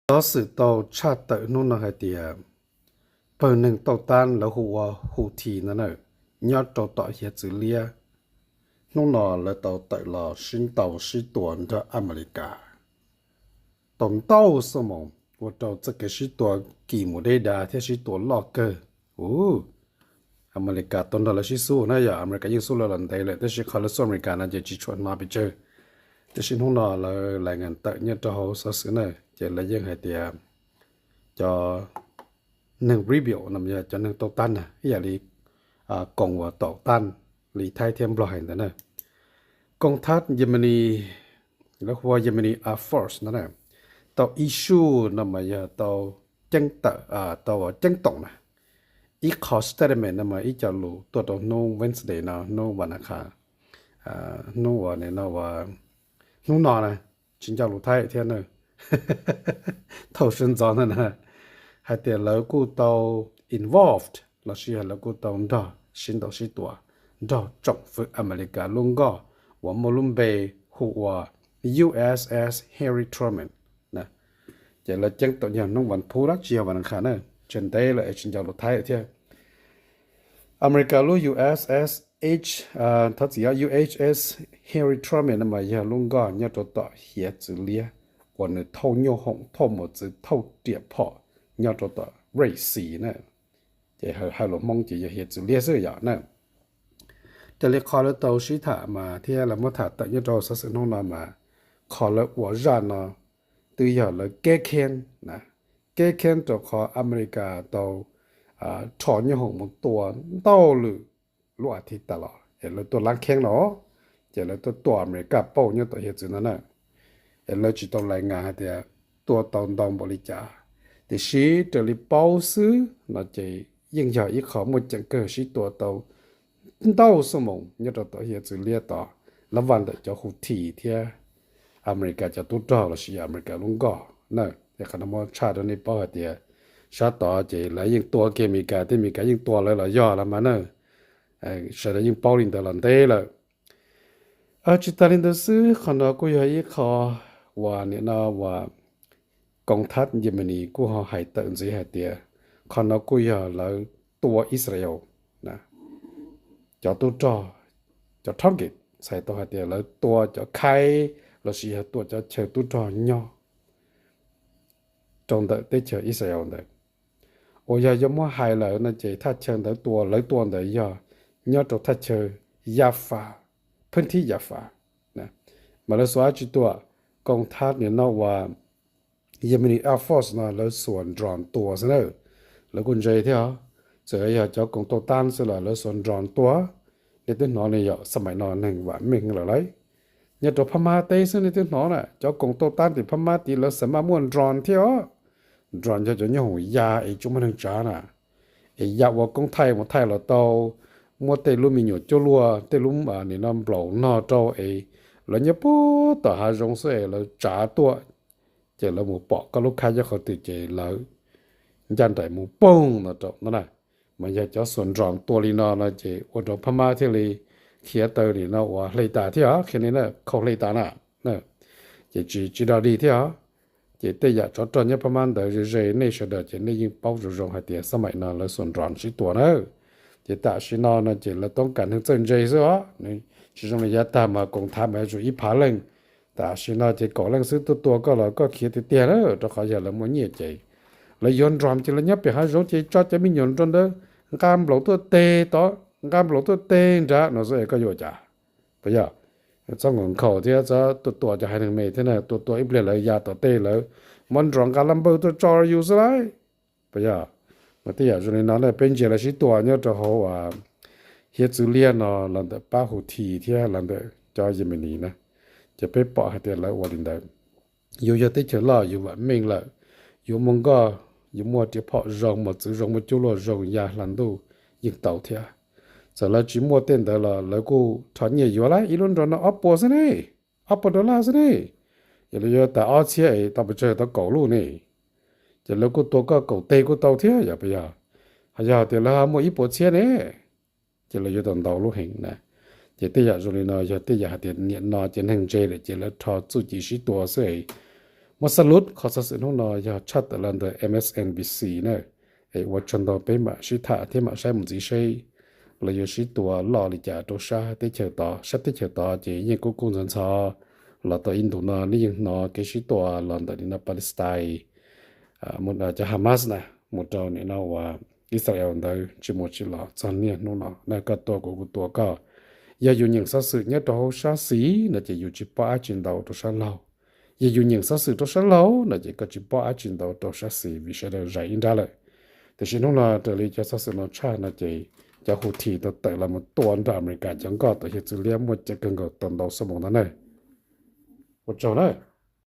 Xov xwm tau tshaj tawm hnub no hais tias pawg neeg tauj tab lawv hu ua Houthi no na, nyob rau tom hiav txwv liab, hnub no lawv tau tawm los sib ntaus sib tua nrog Amelikas tau ntau xuab moos, ua rau txoj kev sib tua kis mus deb dav thiab sib tua loj kawg. Amelikas tau nrog lawv sib xub na, yog Amelikas yeej xub lawv los ntev lawm, tab sis qhov lawv xub Amelikas no ces tsis tshua hnov pes tsawg. Tab sis hnub no lawv lais ngas tawm nyob rau hauv xov xwm na, ces lawv yeej hais tias cov neeg rebel no yog cov neeg tauj tab na, ib yam li koom uas tauj tab li Thaib thiab Nplog hais ntawd na. Koom thab Yemeni, lawv hu ua Yemeni Air Force no na, tau issue no mas yog tau ceeb tawm, tau ceeb toom na, ib qho statement no mas ib co lus tuaj rau hnub Wednesday no, hnub vas na kha, hnub uas no, hnub no na, tsis nco lus Thaib thiab na, thaum sawv ntxov ntawd na, hais tias lawv kuj tau involved los sis yog lawv kuj tau nrog sib ntaus sib tua nrog tsoom fwv Amelikas lub nkoj uas muaj lub npe hu ua U S S Harry Truman. Ces lawv ceeb toom yog hnub vas phuv dab tsi yog vas na kha na, tsis ntev lawm es tsis nco lus Thaib thiab. Amelikas lub U S S H, thov txim, U S S Harry Truman no mas yog lub nkoj nyob rau tom hiav txwv liab uas nws thauj nyuj hoom thauj mos txwv thauj riam phom nyob rau tom Red Sea na. Ces hais lus Hmoob ces yog hiav txwv liab xwb yom na. Raws li qhov lawv tau sib tham mas thiab lawv muab tham tawm nyob rau xov xwm hnub no mas qhov lawv ua zaj no twb yog lawv keb kheeb, keb kheeb rau qhov Amelikas tau rho nyuj hoom mus tua ntau lwm lub as thiv tas los es lawv tuaj lab kheeb no, ces lawv tuaj tua Amelikas pauj nyob tom hiav txwv no na. Es lawv tsis tau lais ngas hais tias tua tau ntau npaum li cas, tiam sis raws li paub xwb no ces yeej yog ib qho muaj ceem kawg sib tua tau ntau xuab moos nyob rau tom hiav txwv liab tod, lab vaj ntawm cov Houthi thiab Amelikas cov tub rog los sis yog Amelikas lub nkoj na. Es qhov no muab tshaj rau nej paub hais tias sab tod ces lawv yeej tua kiag Amelikas thiab Amelikas yeej tua lawv los yog los mas na. Sawv daws yeej paub li ntawd los ntev lawm. Tsis tas li ntawd xwb, qhov no kuj yog ib qho uas nim no uas koom thab Yemeni kuj ho hais tawm ntxiv hais tias qhov no kuj yog lawv tua Israel cov tub rog, cov target, txhais tau hais tias lawv tua cov khaib los sis yog tua cov chaw tub rog nyob rau ntawm teb chaws Israel ntawd. Uas yog yuav muab hais lawm no ces thaj chaw ntawd tua, lawv tua ntawd yog nyob rau thaj chaw Jaffa, phwb thib Jaffa. Mas lawv xuas dab tsi tua? Koom thab nim no uas Yemeni Air Force no lawv xuas drone tua xwb na. Lawv kuj ntse thiab os. Txawm yog cov koom tau tab xwb los lawv xuas drone tua. Nej twb hnov li yom, xab maim no neeg vam meej lawm lauj. Nyob rau Phab Mab teb xwb nej twb hnov na, cov koom tau tab tim Phab Mab tid lawv xam maj muaj drone thiab os. Drone yog cov nyoob hoom ya es tsis muaj neeg tsav na, es ya ua koob thaij mus thaij los tau, muab tej lub me nyuam cuab luaj, tej lub nim no nplaum nog rau es lawv nyob puag tom hav zoov xwb es lawv tsav tuaj, ces lawv mus pom koj lub khaib nyob qhov twg ces lawv ncaj nraim mus poog no rau no na. Mas yog cov xuas drone tua li no no ces ua rau Phab Mab thiaj li khiav taw nim no uas hle tas thiab os, khiav li na, khau hle tas na. Ces tsis, tsis dog dig thiab os. Ces tej yam tsov rog nyob Phab Mab ntawd ze ze nej sawv daws ces nej yeej paub zoo zoo hais tias xab maim no lawv xuas drone sib tua na. Ces tam sim no no ces lawv toob kas neeg txawj ntse xwb os, tsis zoo li yav tag mas koom thav mas yuav tsum ib phav leej. Tam sim no ces kaum leej xwb tuaj tua koj los koj khiav tiag tiag na, rau qhov yog lawv muaj nyiaj ces lawv yuav drone ces lawv nyob pem hav zoov ces tso cov me nyuam drone ntawd nqa nplaum tuaj teg tod, nqa nplaum tuaj teg nrad no xwb es koj yuav ua cas? Puas yog? Txhob nkaum nkhaus thiab txhob tuaj tua cov haiv neeg me thiab na, tua tua ib pliag lawv ya tom tej lawv muab drone nqa laj npawg tuaj tso yus xwb lauj. Puas yog? Mas tej yam zoo li no na peb ntsia lawv sib tua nyob rau hauv hiav txwv liab no los ntawm pab Houthi thiab los ntawm cov Yemeni na, ces peb pom hais tias lawv ua li ntawd. Yus yog teb chaws loj yus vam meej lawm, yus muaj nkoj, yus muaj riam phom zoo, mos txwv zoo, muaj cuab luaj zoo, ya hla ntuj yeej tau thiab. Txawm lawv tsis muaj tej ntawd los lawv kuj rho nyiaj yuav lauj, ib lub drone no ob puas xwb ne, ob puas dollar xwb ne. Yog lawv yuav tas ob txhiab es tau pes tsawg tau kaum lub ne. Ces lawv kuj tua koj kaum teg kuj tau thiab yog puas yog? Ho yog tias lawv ho muaj ib puas txhiab ne, ces lawv yuav tau ntau lub heev na. Ces tej yam zoo li no yog tej yam hais tias niam no ces neeg ntse lawm ces lawv rho txuj ci sib tua xwb es Muab xab lub qhov xov xwm hnub no yog tshaj tawm los ntawm M S N B C na. Es ua tsaug ntau, peb mam sib tham thiab mam saib mus ntxiv seb lawv yuav sib tua loj li cas rau sab teb chaws tod. Sab teb chaws tod ces yeej kuj kuj ntxhov ntxhov, los tau ib ntus no nej yeej hnov kev sib tua los ntawm nim no Palestine, cov Hamas na, mus rau nim no uas Israel ntawd tsis mus tsis los txog niaj hnub no na. Koj tua kuv, kuv tua koj. Yog yus nyeem xov xwm nyob rau hauv sab xis no ces yus tsis paub dab tsi ntau rau sab laug. Yog yus nyeem xov xwm rau sab laug no ces koj tsis paub dab tsi ntau rau sab xis vim sawv daws zais ib nrab lawm. Tiam sis hnub no raws li cov xov xwm no tshaj no ces cov Houthi tau tawm los mus tua nrog Amelikas cov nkoj tau hiav txwv liab muaj cev kawg nkaus tau ntau xuab moos ntawd na. Ua tsaug na.